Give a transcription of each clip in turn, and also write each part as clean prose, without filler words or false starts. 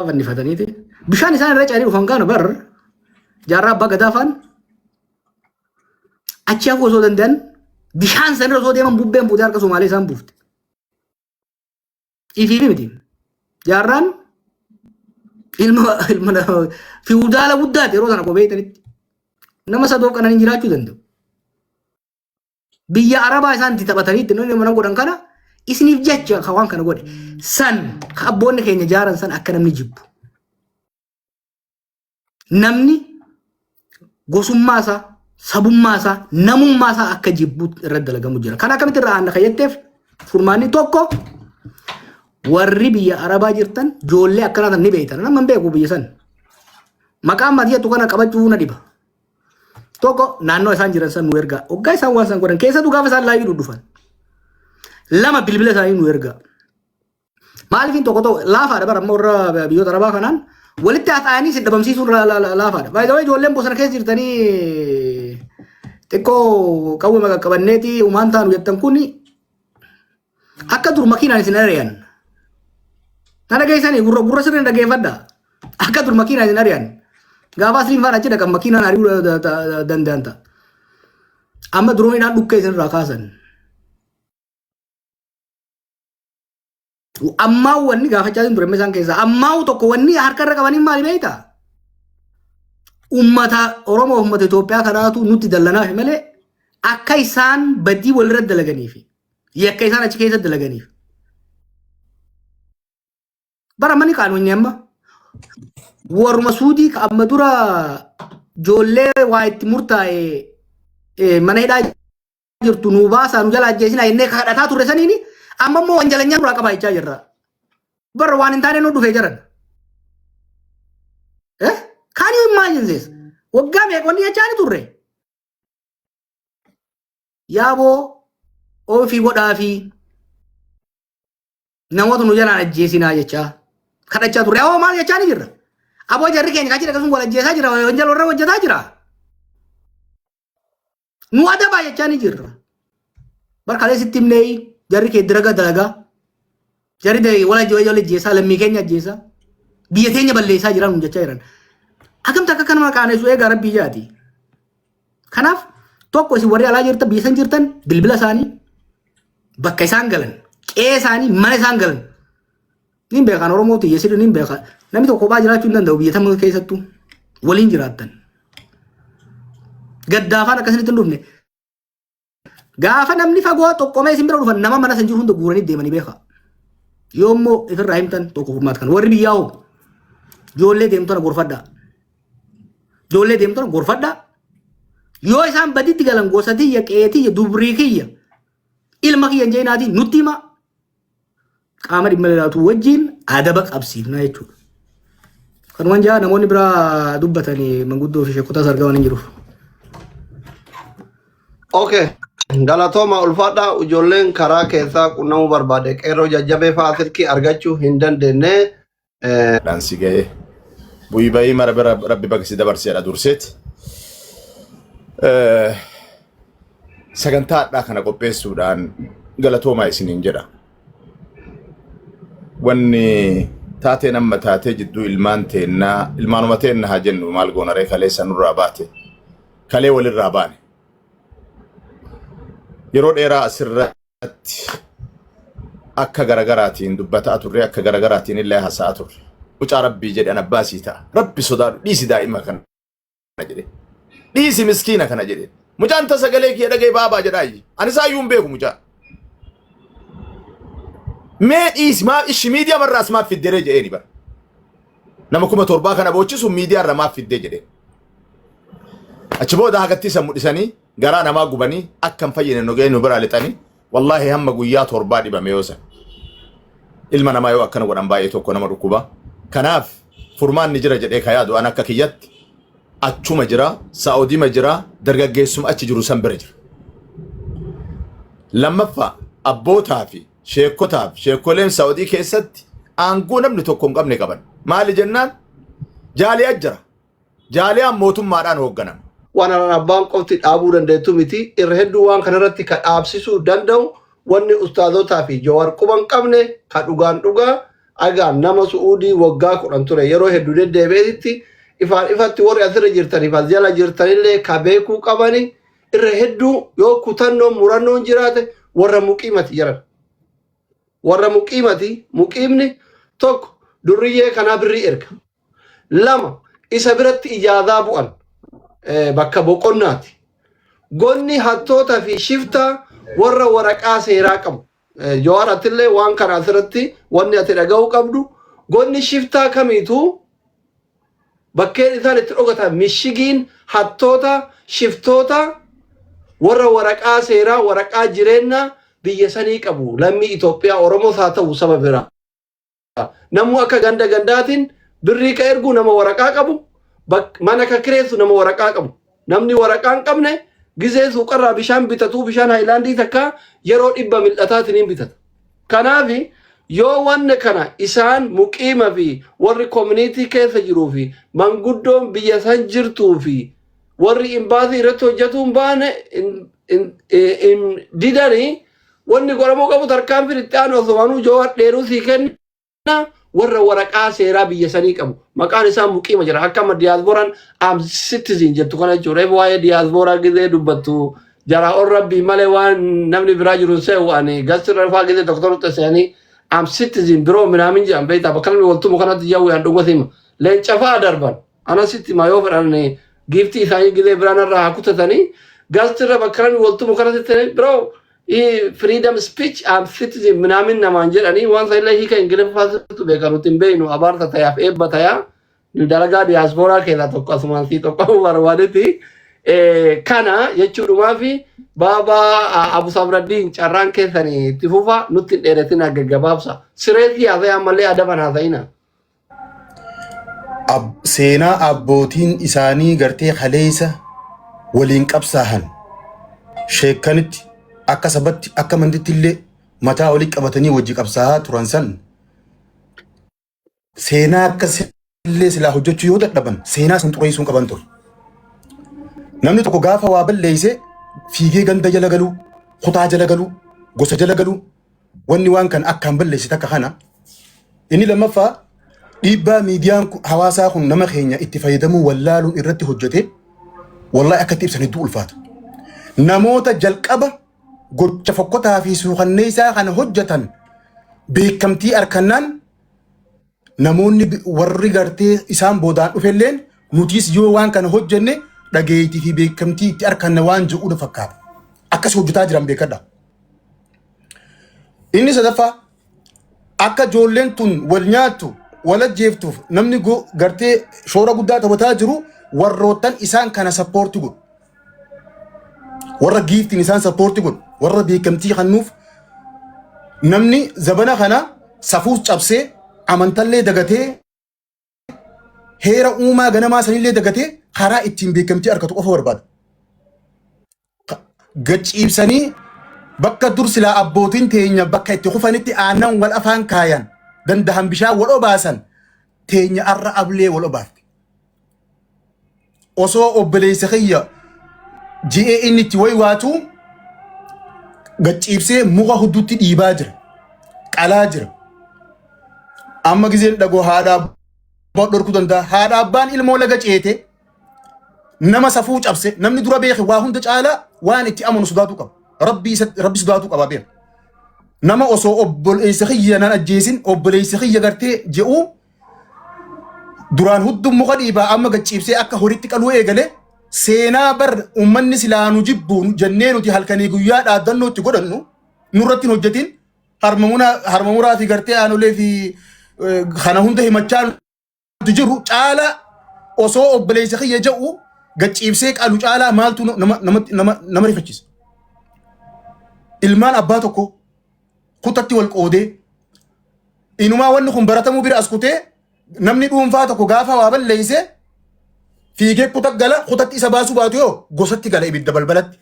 Fannifataniiti. Bishaan isaan irra ce'anii dhufan kana bar jaarraa abbaa gadaa faan achi hafuu osoo danda'an bishaan san irra osoo deeman bubbeen fuutee harka Somaalee isaan buufte. Ifiifi miti. Jaarraan ilma ilma fiwudaala guddaati yeroo sana kophee tanitti. Nama sadoo qananiin jiraachuu danda'u. Biyya Arabaa isaan itti taphatanii itti namni mana godhan kana isiniif jecha kan waan kana godhe san kan abboonni keenya jaaran san akka namni jibbu. Namni gosummaa isaa, sabummaa isaa, namummaa isaa akka jibbu irratti dalagamu jira. Kan akkamitti irraa aanna kan jetteef furmaanni tokko warri biyya Arabaa jirtan ijoollee akkanaa tan ni beektan. Nama hin beeku biyya san. Maqaan maatii jettu kana qabachuu na dhiba. Tokko naannoo isaan jiran san nu ergaa. Hoggaa isaan waan san godhan keessattuu gaafa isaan laayivii dhudhufan. Lama bilbila isaanii nu ergaa. Maaliif tokko tokko laafaadha bara amma warra biyyoota arabaa kanaan walitti haxaa'anii si dhabamsiisuun laafaadha. Baay'ee way ijoolleen bosona keessa jirtanii xiqqoo qawwee maqaqqabanneeti umaan taanu jettan kun akka dur makiinaan isin ari'an. Na dhageessanii gurra gurra sirriin dhageeffadha. Akka dur makiinaan isin ari'an. Gaafa asliin faana achi dhaqan makiinaan ari'uu danda'an ta'a. Amma durooniidhaan dhukkee isin irraa kaasan. Ammaa wanni gaafachaa isin ture isaan keessaa ammaa tokko wanni harka irra qabanii maali beektaa? Ummata Oromoo ummata Itoophiyaa kanaatu nutti dallanaaf malee akka isaan badii walirra dalaganiif yakka isaan achi keessa dalaganiif. Bara mani qaanonni amma warruma suudii ka amma dura ijoollee waa itti murtaa'e mana hidhaa jirtu nuu baasaa nu jala ajjeesinaa jennee kadhataa turre saniini amma immoo wanjalanyaa nurraa qabaa jechaa jirra. Bara waan hin taane nu dhufee jiran. Eh? Can you imagine this? Waggaa meeqa wanni jechaa ni turre. Yaaboo ofii godhaa fi namoota nu jalaan ajjeesinaa jechaa kadhachaa turre. Aboo maal jechaa ni jirra? Aboo jarri keenya kan jedhan sun wal ajjeesaa jira, wanjala warra hojjetaa jira. Nu adabaa jechaa ni jirra. Bar kalee sitti himnee jarri kee diraga dalagaa. Jarri wal ajjeesaa lammii keenya ajjeesaa. Biyya teenya balleessaa jiran nun jechaa jiran. Akkamti akka kanuma qaanessu eegaa rabbii jaati. Kanaaf tokko isin warri alaa jirtan biyya san jirtan bilbila isaanii bakka isaan galan qe'ee isaanii mana isaan galan niin beekan Oromoo tiyya sirri niin beeka namni tokko kophaa jiraachuu hin danda'u biyya tam keessattuu waliin jiraattan. Gaddaafaan akkasinitti hin dhufne. Gaafa namni fagoo xoqqomee isin bira dhufan nama mana san jiru hunda guuranii deemanii beeka. Yoo immoo ifirraa himtan tokko furmaata kan warri biyyaa hoo ijoollee deemtu tana gorfadhaa. Ijoollee deemtu tana gorfadhaa. Yoo isaan baditti galan gosa tiyya qe'ee tiyya dubrii kiyya ilma kiyya hin jeenaatii nutti himaa. Qaama dhimma ilaallatu wajjin adaba qabsiifna jechuudha. Kanumaan jaa namoonni biraa dubbatan manguddoo fi sheekotaas argaman hin jiru. Okay. Galatooma ulfaadhaa ijoolleen karaa keessaa qunnamuu barbaade qeerroo jajjabee fa'aa silkii argachuu hin dandeenye. Dhaan si ga'ee. Bu'ii ba'ii mara bira rabbi baga si dabarseedha durseeti. Sagantaa hadhaa kana qopheessuudhaan galatoomaa isiniin jedha. Wanni taateen amma taatee jidduu ilmaan teennaa ilmaanuma teenna haa jennu maal goona ree kaleessa nurraa baate kalee walirraa baane. Yeroo dheeraa asirratti akka garagaraatiin dubbataa turre akka garagaraatiin illee haasa'aa turre. Mucaa rabbii jedhe an abbaa sii ta'a. Rabbi sodaadhu dhiisi daa'ima kana jedhe. Dhiisi miskiina kana jedhe. Mucaan ta sagalee kiyya dhaga'e baabaa jedhaa iyyi. Ani isaayyuu hin beeku mucaa. Mee dhiisi maaf ishi miidiyaa marraas maaf fidderee jedheeni bara. Nama 7000 kana boochisu miidiyaa irra maaf fiddee jedhee. Achi booda hagatti isa mudhisanii garaa namaa gubanii akka hin fayyine nu ga'e nu biraa lixanii wallaahi hamma guyyaa torbaa dhibame yoo san. Ilma namaa yoo akkana godhan baay'ee tokko nama dhukkuba. Kanaaf furmaanni jira jedhee ka yaadu an akka kiyyatti achuma jira Saa'udiima jira dargaggeessuma achi jiru san bira jira. Lammaffaa abbootaa fi sheekotaa fi sheekoleen Saa'udii keessatti aangoo namni tokko hin qabne qaban. Maali jennaan jaaliyaa jira. Jaaliyaan mootummaadhaan hoogganama. Waan haran abbaan qofti dhaabuu dandeettu miti. Irra hedduu waan kanarratti ka dhaabsisuu danda'u wanni ustaazotaa fi Jawaar quba hin qabne ka dhugaan dhugaa. Agaa nama Su'uudii waggaa 10 ture yeroo hedduu deddeebi'eetitti ifaan ifatti warri asirra jirtaniif as jala jirtanillee ka beekuu qabani irra hedduu yoo kutannoon murannoon jiraate warra muqiimati jiran. Warra muqiimati muqiimni tokko durriyyee kanaa birrii erga. Lama isa biratti ijaazaa bu'an bakka boqonnaati. Gonni hattoota fi shiftaa warra waraqaa seeraa qabu. Jawaar atillee waan kana asirratti wanni ati dhaga'uu qabdu gonni shiftaa kamiituu bakkeen isaan itti dhokatan mishigiin hattoota shiftoota warra waraqaa seeraa waraqaa jireenyaa biyya sanii qabu lammii Itoophiyaa Oromoos haa ta'u saba biraa. Namuu akka ganda gandaatiin birrii ka ergu nama waraqaa qabu, mana ka kireessu nama waraqaa qabu. Namni waraqaa hin qabne gizee suuqarraa bishaan bitatuu bishaan haayilaandii takka yeroo 100 mil'ataatiin hin bitata. Kanaaf yoo wanna kana isaan muqiima fi warri koominiitii keessa jiruu fi manguddoon biyya san jirtuu fi warri imbaasii irratti hojjetuu hin baane hin didanii Wanni godhamuu qabu tarkaanfiin itti aanu osumaanuu Jawaar dheeruu sii kenna warra waraqaa seeraa biyya sanii qabu. Maqaan isaa muqiima jira. Akka amma diyaaspooraan am citizen jettu kana jechuudha. Reefu waa'ee diyaaspooraa gizee dubbattu jaraa ol rabbii malee waan namni biraa jiru hin se'u ani gastirra dhufaa gizee tokko tokko se'anii am citizen biroo minaamin jedhan beektaa bakka namni waltumu kanatti jawwee an dhuguma sima. Leenca fa'aa darban. Ana sitti himaa yoo fedhan giiftii isaanii gizee biraan irraa haa kutatanii gastirra bakka namni waltumu kanatti biroo freedom speech and citizen minaamin namaan jedhanii waan sanillee hiika ingiliffaatu beeka nuti hin beeknu abaarsa tayaaf eebba tayaa nu dalagaa diyaaspooraa keessaa tokko asumaan sii tokko barbaadetti kana jechuudhumaa fi baabaa Abu Sabraddiin carraan keessanii itti fufa nutti hin dheeretina gaggabaabsa sireetii haasa'e ammallee adaban haasa'ina. Seenaa abbootiin isaanii gartee kaleessa waliin qabsaahan sheekkanitti akka sabatti akka amantitti illee mataa olii qabatanii wajji qabsaahaa turan san seenaa akkasillee silaa hojjechuu yoo dadhaban seenaa san xureessuu hin qaban ture. Namni tokko gaafa waa balleeyse fiigee ganda jala galuu, kutaa jala galuu, gosa jala galuu wanni waan kan akkaan balleesse takka kana. Inni lammaffaa dhiibbaa miidiyaan hawaasaa kun nama keenya itti fayyadamuu wallaaluun irratti hojjete wallahi akka itti ibsan hedduu ulfaata. Namoota jalqaba gocha fokkotaa fi suukanneessaa kana hojjetan beekamtii arkannaan namoonni warri gartee isaan boodaan dhufelleen nutis yoo waan kana hojjenne dhageettii fi beekamtii itti arkanna waan jedhuudha fakkaata. Akkas hojjetaa jiran beekadha. Inni sadaffaa akka ijoolleen tun wal nyaattu wal ajjeeftuuf namni gartee shoora guddaa taphataa jiru warroottan isaan kana sappoorti godhu. Warra giiftiin isaan sappoorti godhu warra beekamtii kennuuf namni zabana kana safuus cabsee amantallee dagatee heera uumaa ganamaa sanillee dagatee karaa ittiin beekamtii argatu qofa barbaada. Gachiibsanii bakka dur silaa abbootiin teenya bakka itti kufanitti aannan wal afaan kaayan dandahan bishaan wal obaasan teenya arra ablee wal obaafte. Osoo obboleessa kiyya ji'ee inni itti waywaatu gachiibsee muka hudduutti dhiibaa jira. Qalaa jira. Amma gizeen dhagoo haadha abbaa dhorkuu danda'a. Haadha abbaan ilmoo laga ceete nama safuu cabse namni dura beeke waa hunda caalaa waan itti amanu sodaatuu qaba. Rabbi isa rabbi sodaatuu qaba beeka. Nama osoo obboleessa kiyya nan ajjeesin obboleessa kiyya gartee je'uu duraan hudduu muka dhiibaa amma gad ciibsee akka horiitti qaluu eegale seenaa bar uummanni silaa nu jibbu jennee nuti halkanii guyyaa dhaaddannoo itti godhannu nurratti hin hojjetin harma muraa fi gartee aanolee fi kana hunda himachaa nuti jiru caalaa osoo obboleessa kiyya jedhu gad ciibsee qalu caalaa maaltu nama rifachiisa. Ilmaan abbaa tokko kutatti wal qoodee inumaa wanni kun baratamuu bira as kutee namni dhuunfaa tokko gaafa waa balleeyse fiigee kuta gala kutatti isa baasuu baatu yoo gosatti gala ibidda balbalatti.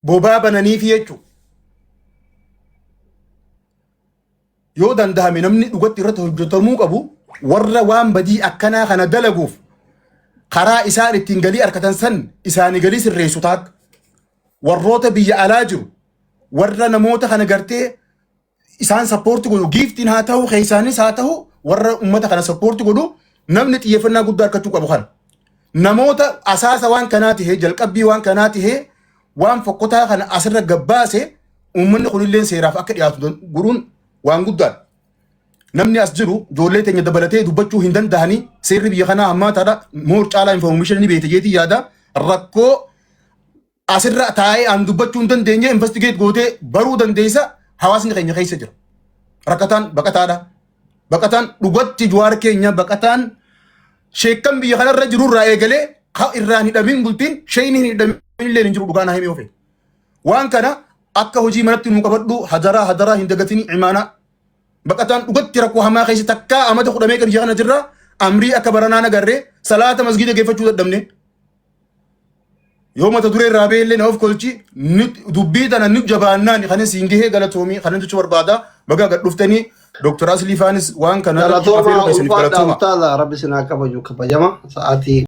Bobaa bananiifi jechuudha. Yoo dandahame namni dhugatti irratti hojjetamuu qabu warra waan badii akkanaa kana dalaguuf karaa isaan ittiin galii argatan san isaanii galii sirreessu taakka. Warroota biyya alaa jiru warra namoota kana gartee isaan support godhu, giiftiin haa ta'u, keessaanis haa ta'u, warra uummata kana support godhu, namni xiyyeeffannaa guddaa argachuu qabu kana. Namoota asaasa waan kanaa tahee, jalqabbii waan kanaa tahee, waan fokkotaa kana asirra gabbaase, uummanni kunillee seeraaf akka dhiyaatu godhuun waan guddaadha. Namni as jiru ijoollee teenya dabalatee dubbachuu hin danda'anii, seerri biyya kanaa hammaataadha. More caalaa information ni beekte jeetii yaada. Rakkoo asirra taa'ee aan dubbachuu hin dandeenye investigate gootee baruu dandeessa, hawaasni keenya keessa jira. Rakkataan baqataadha. Baqataan dhugatti Jawaar keenya, baqataan sheekkan biyya kanarra jirurraa eegalee ha irraan hidhamin bultiin sheeyni hin hidhamin illee hin jiru, dhugaan haa himee ofe. Waan kana akka hojii manatti nu qabadhu, hadaraa hadaraa, hin dagatinii imaanaa. Baqataan dhugatti rakkoo hamaa keessa takkaa amata kudhamee biyya kana jirra, amrii akka baranaa nagarree salaata masgiida geeffachuu dadhabne. Yoo mata duree irraa beellee na of kolchi, dubbii tana ni jabaannaan kanin siin gahee. Galatoomii kanin jechuu barbaada. Bagaa gad dhuftanii Dr. Aslii faanis waan kana Galatooma. Afeeruu keessaniif Ulfaadha. galatooma. Ustaaza, rabbi sinaa kabaju, kabajama sa'aatii.